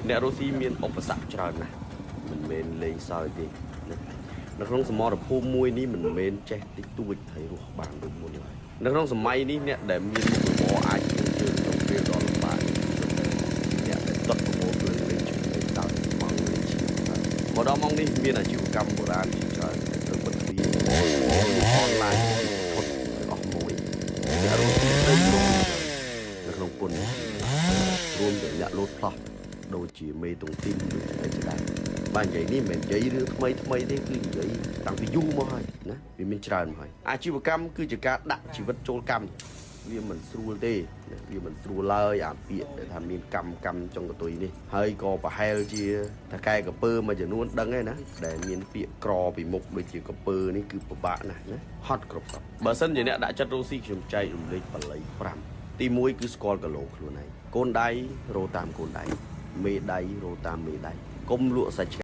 អ្នករុស្ស៊ីមានឧបសគ្គច្រើនណាស់មិនមែនលេងសើចទេណានៅក្នុងសមរភូមិមួយនេះមិនមែនចេះតិចតួចហើយរស់បានដូចមុនឡើយនៅក្នុងសម័យនេះអ្នកដែលមានមុខរបរអាចធ្វើជើងក្នុងពេលដ៏លំបាកនេះគឺអ្នកដែលដុតប្រមូលភ្លើងលេងឈ្មោះដោយម៉ងលេងឈាមបាទមកដល់ម៉ោងនេះមានអាជីវកម្មបុរាណជាច្រើនដែលត្រូវបិទទ្វារអនឡាញផុតអស់មួយអ្នករស់ស៊ីព្រៃលងនៅក្នុងពន្ធនាគាររួមទាំងអ្នកលោតផ្លោះដូចជាមេតុងទីនដូចជាអីជាដើមបាទនិយាយនេះមិនមែននិយាយរឿងថ្មីថ្មីទេគឺនិយាយតាំងពីយូរមកហើយណាវាមានច្រើនមកហើយអាជីវកម្មគឺជាការដាក់ជីវិតចូលកម្មវាមិនស្រួលទេណាវាមិនស្រួលឡើយអាពាក្យដែលថាមានកម្មកម្មចុងកតុយនេះហើយក៏ប្រហែលជាថកែកពើមួយចំនួនដឹងហើយណាដែលមានពាក្យក្រពីមុខដូចជាកពើនេះគឺពិបាកណាស់ណាហត់គ្រប់សពបើសិនជាអ្នកដាក់ចិត្តរស់ស៊ីខ្ញុំចែករំលែកបល័យ5ទី1គឺស្គាល់គីឡូខ្លួនឯងកូនដៃរោតាមកូនដៃមេដៃរោតាមមេដៃកុំលក់សាច់ឆ្កែ។